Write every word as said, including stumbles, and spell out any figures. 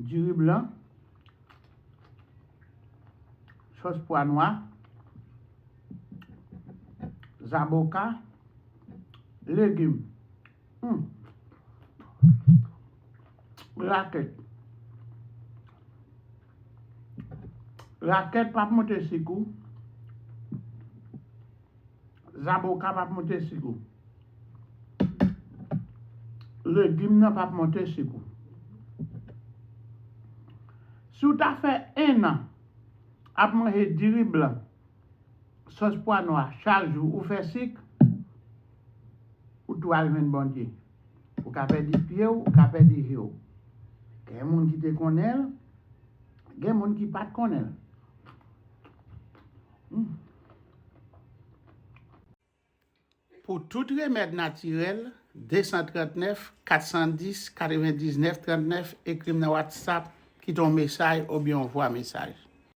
Diri blan, sòs pwa nwa, zaboka, legim. Hmm. Rakèt. Rakèt p ap monte sik ou. Zaboka p ap monte sik ou. Legim nan p ap monte sik ou. Si w ta fè en an ap manje diri blan, sòs pwa nwa chak jou, ou fè sik, ou tou al jwenn Bondye. Ou ka pèdi pye w, ou ka pèdi je w. Gen moun ki te konnen l, gen moun ki pa t konnen l. Hmm. Pou tout remèd natirèl, de san trannèf, kat san dis, katrevendiznèf, trannèf, ekri m nan WhatsApp, kite yon mesaj oubyen yon vwa mesaj.